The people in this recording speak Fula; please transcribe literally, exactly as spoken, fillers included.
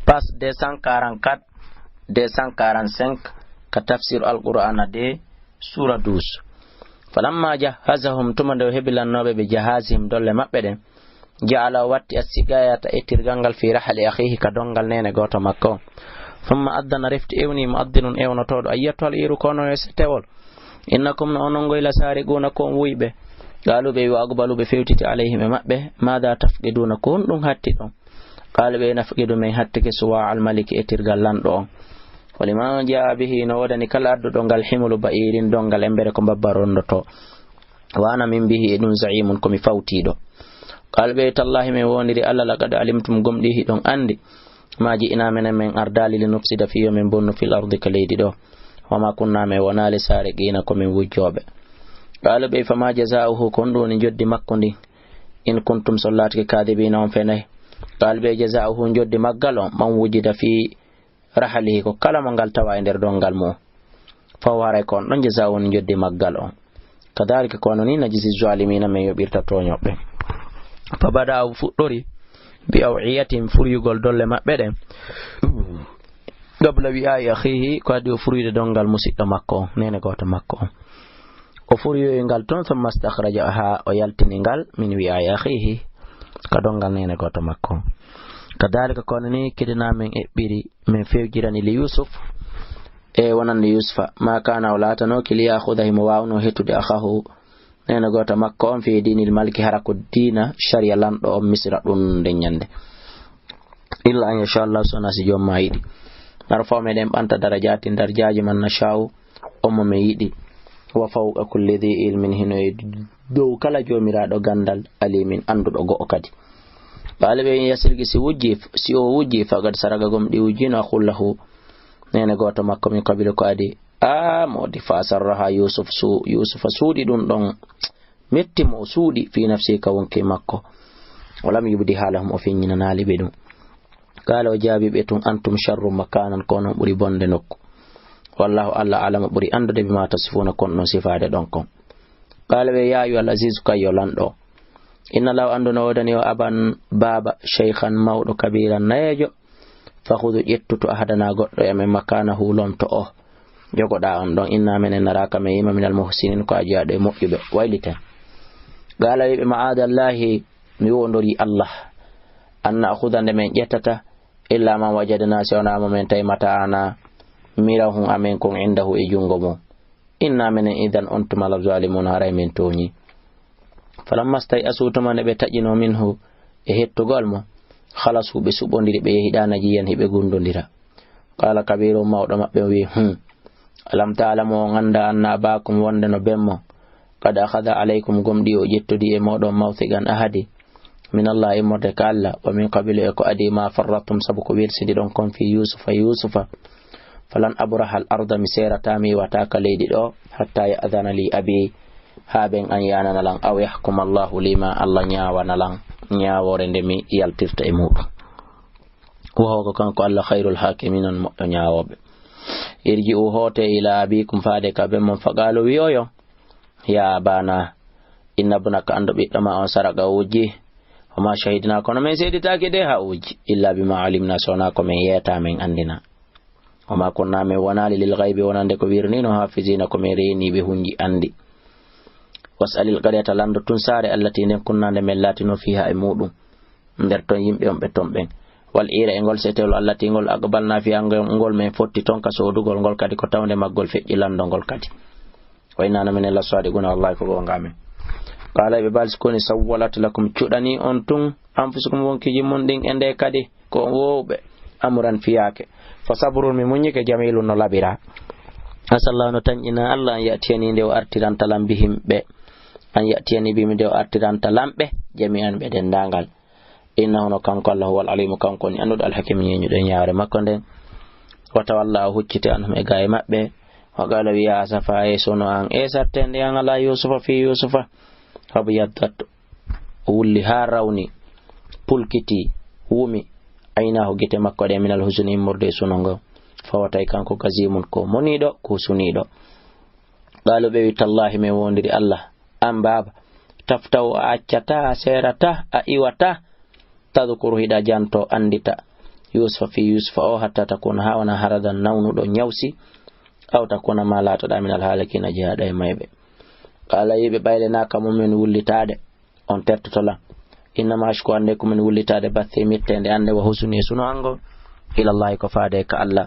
Page deux cent quarante-quatre, deux cent quarante-cinq, ka tafsir Alqur'ana de, sura douze. Falamma jahhazahum, tuma nde o hebilannooɓe ɓe jahazihim dolle maɓɓe ɗen, ja'ala, o watti assiqayata ettirgal ngal fi rahli akhihi, ka donngal neene gooto makko on. Thumma addana, refti ewni mu'addinun ewnotooɗo, ayyatuhal iru, ko onon e setewol. Innakum, no onon ngoy, la sariquna, ko on wuyɓe. Qaalu, ɓe wi, wa aqbalu, ɓe fewtiti, alayhim, e maɓɓe, maada tafqiduna, ko honɗum hatti ɗon? Qaalu, ɓe nafqidu, min hattike suwa al maliki, ettirgal lanɗo on. Wa liman jaa bihi, no woodani kala adduɗo ngal, himlu ba'irin, donngal embere ko mbabba rondoto. Wa ana min bihi, e ɗum za'imun, ko mi fawtiiɗo. Qaalu, ɓe, tallahi, min wondiri Allah, laqad alimtum, gomɗii hiɗon anndi, ma ji'na, menen men ardaali, li nufsida, fii yo men bonnu, fil ardi, ka leydi ɗo. Wa ma kunna, men wonaali, sariqina, ko men wujjooɓe. Qaalu, ɓe, fama jazaa'uhu, ko honɗum woni njoddi makko ndin? In kuntum, so laatike, kaadibiina, on fenay. Qaalu, ɓe, jazaa'uhu, njoddi maggal on, man wujida fii rahlihi, ko kala mo ngal tawa e nder donngal mu'un. Fa huwa, haray ko on ɗon, jazaa'uhu, woni njoddi maggal on. Kadaalika, ko hono nii, najzi zaalimiina, men yoɓirta tooñooɓe. Fa bada'a, o fuɗɗori, bi aw'iyatihim, furyugol dolle maɓɓe ɗen. Qabla wi'aa'i akhiihi, ko adii o furyude donngal musiɗɗo makko on, neene gooto makko on. O furyoyi ngal ton, summa stakhrajaha, o yaltini ngal, min wi'aa'i akhiihi, ka donngal neene gooto makko on. Kadaalika, ko hono nii, kidnaa men eɓɓiri, men fewjirani li Yuusuf, e wonande Yuusufa, ma kaana, o laatanooki, li ya'khuda, himo waawnoo heɓtude, akhaahu, neene gooto makko on, fii diinil maliki, hara ko diina shari'a lanɗo on Misra ɗun nden ɲande. Illa an yasha Allah, so wonaa si Joom maa yiɗi. Narfa'u, meɗen ɓanta, darajaatin, darajaaji, man nasha'u, on mo men yiɗi. Wa fawqa kulli dhi ilmin, hino e dow kala joomiraaɗo ganndal, alimin, annduɗo go'o kadi. Ɓaali ɓe, in yasriq, si wujji, si o wujji, faqad saraqa, gomɗii wujjino, akhun lahu, neene gooto makko, min qablu, ko adii. Aa, moodi, fa asarraha Yuusuf, su-, Yuusufa suuɗi ɗum ɗon, metti mo, o suuɗi, fii nafsihi, ka wonki makko. Wa lam yubdiha lahum, o feññinanaali ɓe ɗum. Qaala, o jaabii ɓe tun, antum sharrun makaanan, ko onon ɓuri bonde nokku. Wallaahu, Alla, a'lamu, ɓuri anndude, bimaa tasifuuna, ko on ɗon sifaade ɗon kon. Qaala, ɓe, yaa ayyuhal aziizu, kay yo lanɗo. Inna lahu, anndu no woodani o aban, baaba, shaykhan, mawɗo, kabiiran, nayeejo. Fakhudh, ƴettu, to ahadanaa, goɗɗo e amen, makaanahu, lomto o jogoɗaa on ɗon. Innaa, menen, naraaka, men yi'ii ma, minal muhsiniin, ko a jeyaaɗo e moƴƴuɓe. Wayliten. Qaala, wi'i ɓe, ma'aadallaahi, mi woondorii Alla, an na'khudha, nde men ƴettata, illaa man wajadnaa, si wonaa mo men tawi, mata'aanaa, mirahun amen kun, indahu, e junngo mun. Innaa, menen, idhan, on tuma, la zaalimuuna, haray men tooñii. Falammaa stay'asuu, tuma nde ɓe taƴinoo, minhu, e hettugol mo, khalasuu, ɓe suɓondiri, ɓe yehi ɗaa, najiyan, hiɓe gundondira. Qaala kabiiruhum, mawɗo maɓɓe on wi'i, hum, alam ta'lamu, on anndaa, anna abaakum, wonde no ben mon, qad akhadha alaykum, gomɗii o ƴettodii e mooɗon, mawthiqan, ahadi, min Allah, immorde ka Alla, wa min qablu, e ko adii, maa farrattum, sabu ko wirsindiɗon kon, fii Yuusufa, Yuusufa. Falan abraha al arda, mi seerataa, mi iwataa ka leydi ɗo, hattaa ya'dhana lii abii, haa ɓen an yaanana lan, aw yahkuma Allaahu lii, maa Alla ñaawana lan ñaawoore nde mi yaltirta e muuɗum. Wa huwa, ko kanko Alla, khayrul haakimiin, on moƴƴo ñaawooɓe. Irji'uu, hootee, ilaa abiikum, faade ka ben mon, faqaaluu, wi'oyo, yaa abaanaa, inna ibnaka, anndo ɓiɗɗo maa on, saraqa, o wujjii. Wa maa shahidnaa, kono men seeditaaki de haa o wujji, illaa bimaa alimnaa, so wonaa ko men yeetaa, men anndinaa. Wa maa kunnaa, men wonaali, lil ghaybi, wonande ko wirnii non, haafiziina, ko men reeniiɓe hunji anndi. Was'alil qaryata, lanndo tun saare, allatii, nden, kunnaa, nde men laatinoo, fiihaa, e muuɗum, nder ton yimɓe on ɓe ton ɓen. Wal iira, e ngol setewol, allatii, ngol, aqbalnaa fiihaa, ngol, ngol men fotti ton ka soodugol ngol kadi, ko tawnde maggol feƴƴi lanndo ngol kadi. Wa innaa, no menen, la saadiquuna, wallaahi ko goonga amen. Qaala, ɓe baali, si ko woni, sawwalat lakum, cuɗanii on tun, anfusukum, wonkiiji mun ɗin e nde kadi, ko on woowɓe, amran, fiyaake. Fa sabrun, mi muññike, jamiilun, no laɓiraa. Asallaahu, no tanƴinaa Alla, an ya'tiyanii, nde o artiranta lan, bihim, ɓe, an ya'tiyanii bihim, nde o artiranta lan ɓe, jamii'an, ɓe denndaangal. Innahu, no kanko Alla, huwal aliimu, kanko woni annduɗo, alhakiimu, ñeeñuɗo e ñaawre makko nden. Wa tawalla, o hucciti, anhum, e gaa e maɓɓe. Wa qaala, wi'i, yaa asafaa, e suno an, e sattende an, alaa Yuusufa, fii Yuusufa. Abyaddat, o wulli haa rawni, pulkiti, wumi, aynaahu, gite makko ɗe, minal husni, immorde e suno ngon. Fa huwa, tawi kanko, kaziimun, ko moniiɗo, ko suniiɗo. Qaalu, ɓe wi, tallaahi, men woondiri Alla, an baaba, taftahu, a accataa, a seerataa, a iwataa, tadkuru, hiɗa janto, anndita, Yusufa fii Yusufa o, hatta takuna, haa wona haradan nawnuɗo ñawsi, aw takuna, maa laatoɗaa, minal haalikiina, jeyaaɗo e mayɓe. Qaala, yiɓe ɓayle na ka mumen wullitaade, on tertoto lan. Innama ashku, annde ko min wullitaade, bathi, mitteende an nde, wa husni, e sunu an ngon, ilallahi, ko faade ka Alla.